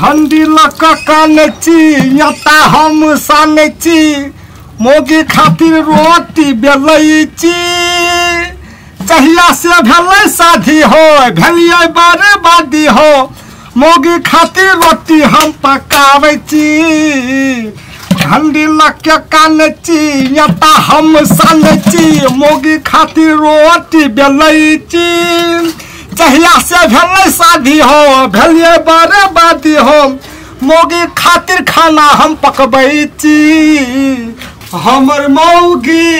हंडी लक कानै छी आटा हम सानै छी मोगी खातिर रोटी बेलै छी चहिया से भेलै शादी हो भेलियै बर्बादी हो मोगी खातिर रोटी हम पकाबै छी हंडी लक कानै छी आटा हम सानै छी मोगी खातिर रोटी बेलै छी चहिया से भेलै शादी हो भेलियै बर्बादी हो मोगी खातिर खाना हम पकबै छी हमर मौगी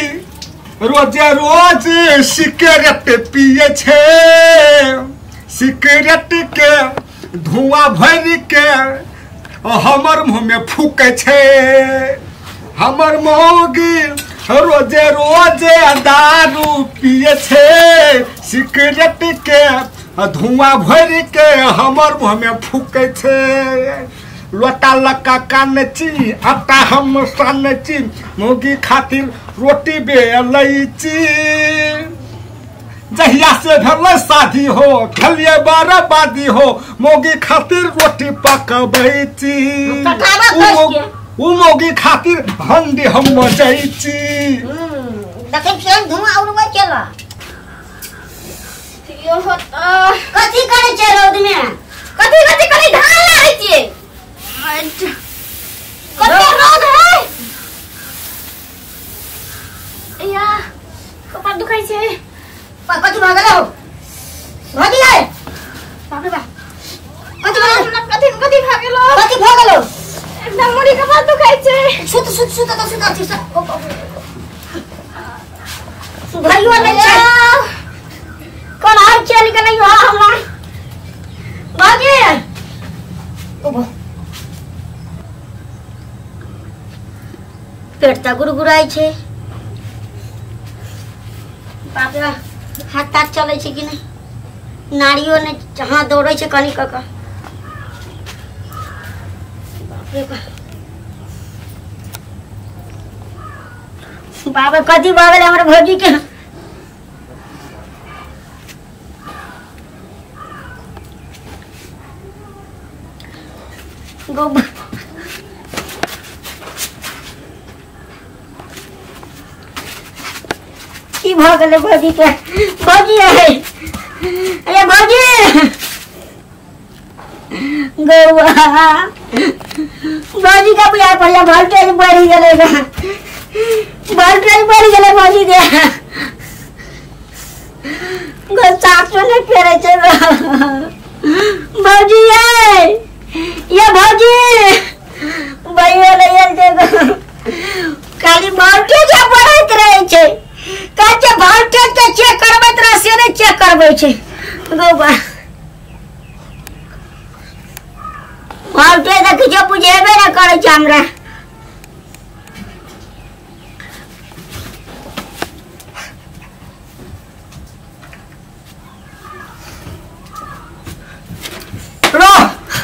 रोजे रोज सिगरेट पिए छै सिगरेट के धुआं भरि के हमर मुँह में फूकै छै हमर मौगी रोजे रोजे दारू पिए छै सिगरेट के धुआं भरि के हमर मुँह में फूकै छै लोटा लक्का कानै छी आटा हम सानै छी मौगी खातिर रोटी बेलै छी जहिया से भेलै शादी हो भेलियै बर्बादी हो मौगी खातिर रोटी पकबै छी उ मौगी खातिर हंडी हम मजै छी। देखै छियै धुआं उड़बै चला यो होता कथी करै छै रौद में कथी कथी करै धान लारै छियै कते रौद है या कपार दुखाइ छै कथी भऽ गेलौ भऽ गेलै बाप रे बाप कथी भऽ गेलौ कथी कथी भऽ गेलौ कथी भऽ गेलौ एकदम मुड़ी कपार दुखाइ छै सुत सुत सुत त सुत सुत सुधारियो नै छै कोन हाल चल गेलै हो हमरा भागे ओ पेट त गुरगुराइ छै बाप रे हाथ ताथ चलै छै कि नहि नाड़ियो नहि हाथ दौड़ै छै कनि कऽ कऽ बाप रे बाप बाबा कथी भऽ गेलै हमर भौजी के गोबर की भऽ गेलै भौजी के भौजी अरे भौजी गौआ भौजी का बुझा पड़िया वोल्टेज बढ़ि गेलै वोल्टेज बढ़ि गेलै भौजी के गो सासो नहि फेरै छै भौजी ये भौजी भैयो नहि आयल छै खाली वोल्टेज बढ़ैत रहै छै कहै छै वोल्टेज के चेक करबैत रह से नहि चेक करबै छै गौआ वोल्टेज तऽ किछो बुझेबे नहि करै छै हमरा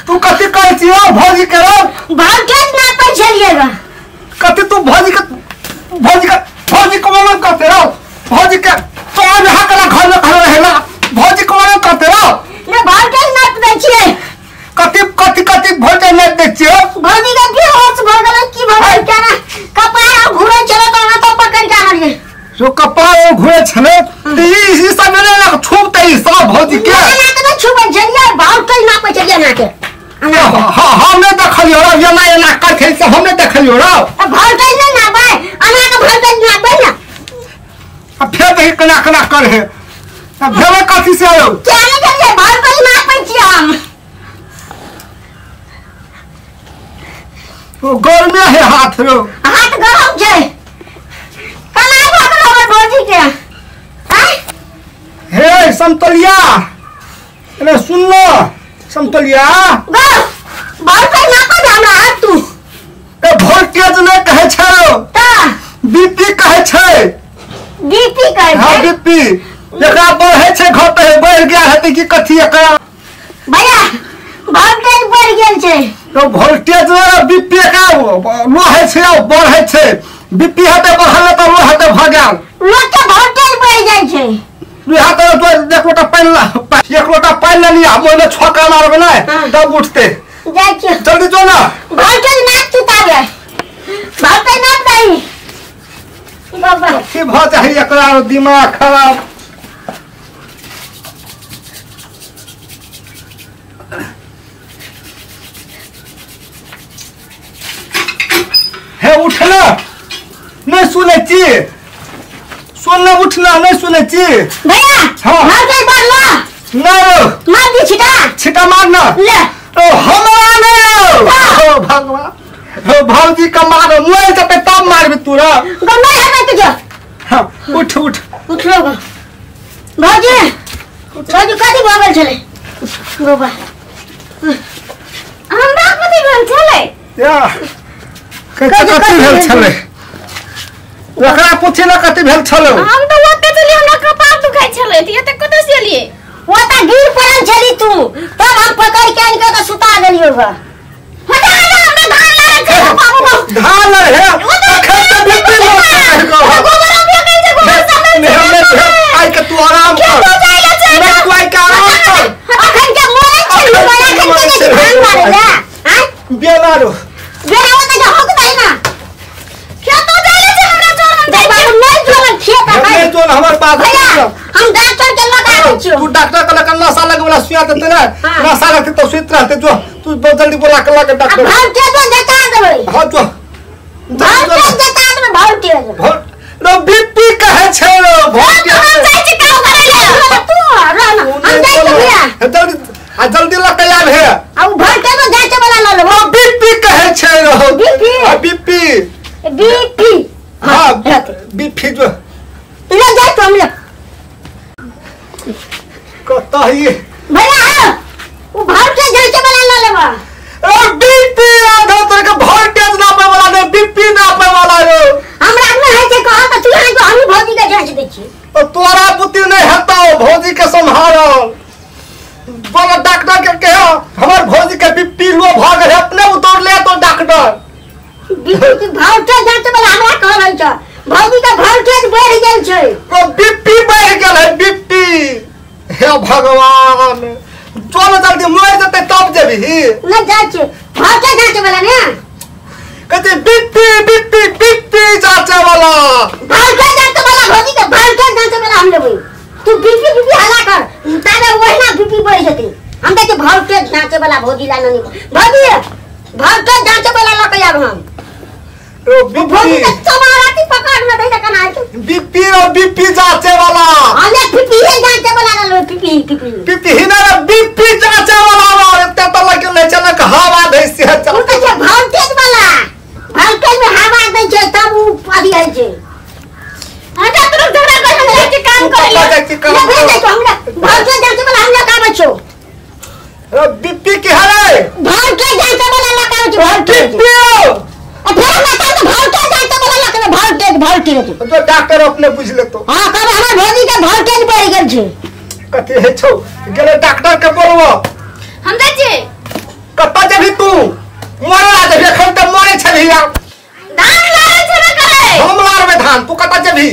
तू कथी कहै छी हो भौजी के रो वोल्टेज नापै छलियै ग कथी तू भौजी के भौजी के भौजी को मना करते रहो भौजी के तो यहाँ कला घर में खड़ा रहेला भौजी को मना करते रहो ने वोल्टेज नाप दै छियै कथी कथी कथी वोल्टेज नाप दै छियै भौजी के की होश भऽ गेलै की भऽ गेलै केना कपार घुरै छलै तऽ हाथ पकड़ के आनलियै जो कपार घुरै छलै तऽ ई सब ने ना छूबतै ई सब भौजी के ना तऽ नहि छुबै छलियै वोल्टेज नापै छलियै ना के हाँ हम नहीं देखलियो रो एना एना करथे से हम नहीं देखलियो रो वोल्टेज नहीं नापै अना के वोल्टेज नापै ना आ फेर देखी केना केना कर है आ भेलै कथी से आयो क्या नहीं देखलियै वोल्टेज नापै छियै हम ओ गर्मी है हाथ रो हाथ गरम छै कना भऽ गेल हमर भौजी के आँय हे समतोलिया अरे सुन लो समतोलिया गो वोल्टेज नापै दे हमरा हाथ तू ए वोल्टेज नहि कहै छै तऽ बीपी कहै छै बीपी कहै हाँ छै बीपी एकरा बढ़ै छै घटै है बढ़ि गेल हेतै कि कथी एकरा भैया वोल्टेज बढ़ि गेल छै तो वोल्टेज बीपी एकरा लो होइ छै आ बढ़ै छै बीपी हेतै बढ़ल तऽ लो हेतै भऽ गेल लोक के वोल्टेज बढ़ि जाइ छै यहाँ तो एक लोटा पानी ला, एक लोटा पानी ले लिया, मोने छक्का मारबे ना तब उठते। जाइ छी। जल्दी जो ना। वोल्टेज ना सुताबे, वोल्टेज ना दही बाबा। की भ जाई एकरा दिमाग खराब। हे उठना नहीं सुनै छी, सुनना उठना नहीं सुनै छी भैया। हाँ। वोल्टेज बढ़ला नहीं, मार दी छिटा, छिटा मारना ले। ओ हमरा नहीं, ओ भगवान, ओ भौजी का मारो मोए जते तब मारबी तोरा। गंगा है तुझे। हां उठ उठ उठ लो भौजी। भौजी कथी भऽ गेल छलै बाबा? हमरा कथी भेल छलै? या कथी भेल छलै ओकरा पूछी ना कथी भेल छलै। हम तऽ ओते छलियै, हमरा कपार दुखाइ छलै त एते कतऽ से एलियै? ओता गिर पड़ल छली तू, तब हम पकड़ के आनि के ओतऽ सुता देलियौ ग। हटा हटा, हमरा धान लड़ै छै बाबू। धान लड़ै है अखन तऽ बीपी लो गोबर फेकै छै, गोबर सब आइ के तू आराम कर, नहीं तू आइ के आराम कर। अखन के मरै छली, अखन के जे धान मारै ला आइ बेला रो बेला ओतऽ जे हक दही ना। खेतो जाइले छै हमरा चोर, हम जाइ बाबू नहीं जोड़ल खेत अखन। नहीं जोड़ हमर बात। भैया हम डॉक्टर के लगा दै छियौ। तू डॉक्टर के लगा नशा लगे वाला सुइया देते ना, नशा लगते तो सुइत रहते। जो तू बहुत जल्दी बोला के लगा डॉक्टर। वोल्टेज जता देबै। हां जो वोल्टेज जता देबै, वोल्टेज रो बीपी कहे छै रो वोल्टेज। हम जाइ छी काम करै ले। तू रह ना, हम जाइ छी भैया। जल्दी आ जल्दी लग के आब हे। आ उ वोल्टेज जांचे वाला ल लेबो। बीपी कहे छै रो बीपी। हां बीपी बीपी। हां बीपी जो ले जा तो हम ले कतऽ ही भैया उ वोल्टेज जांचे वाला ल लेबो। ओ बीपी आधा तोर के वोल्टेज नापे वाला ने, बीपी नापे वाला रो। हमरा नै है छै कह त तू आ जो, हम भौजी के जांच दै छी। ओ तोरा बुद्धि नै हेतौ भौजी के संभालल। बोल डॉक्टर के कहो हमर भौजी के बीपी लो भ गेल, अपने उतर ले तो डॉक्टर। बीपी के वोल्टेज जांचे वाला हमरा कह रहल छ, भौजी के वोल्टेज बढ़ गेल छै। ओ बीपी बढ़ गेल है बीपी। हे भगवान चल जल्दी मर जते तब जेबही। नै जाइ छी वोल्टेज जांचे वाला ने कहते बीपी बीपी बीपी जांचे वाला, वोल्टेज जांचे वाला भौजी के वोल्टेज जांचे वाला हम लेबै। तू बीपी बीपी हल्ला कर ताबे ओहिना बीपी बढ़ जेतै। हम कहै छी वोल्टेज जांचे वाला भौजी ला ननी, भौजी वोल्टेज जांचे वाला ल के आब हम। ओ भौजी बीपी के चमाराती पकड़ न दै त कना आइ। बीपी और बीपी जांचे वाला हमे बीपी जांचे वाला ल लेबै। बीपी बीपी बीपी ही ना बीपी जांचे वाला रो। एते त लगे नै चलक हवा दै से चल। उ त छै वोल्टेज वाला, वोल्टेज में हवा दै छै तब उ अथी होइ छै। हटा तू झगड़ा कर, हम जाइ छी काम करै ले। जाइ छी काम ले भेज दै छौ हमरा वोल्टेज जांचे वाला हम लगाबै छौ। रो बीपी के हरे वोल्टेज जांचे वाला लगाबै छौ वोल्टेज। बीपी आ फेर हमरा कहत वोल्टेज जांचे वाला लगाबै, वोल्टेज वोल्टेज तो डॉक्टर अपने बुझ लेतो। हां कब हमर भौजी के वोल्टेज बढ़ गेल छै। कथी है छौ गेले डॉक्टर के बोलबो। हम जाइ छी। कतऽ जेबही तू? मरला जेबही, एखन तऽ मरे छलही। धान लारै छेबे करै। हम लारबै धान, तू कतऽ जेबही?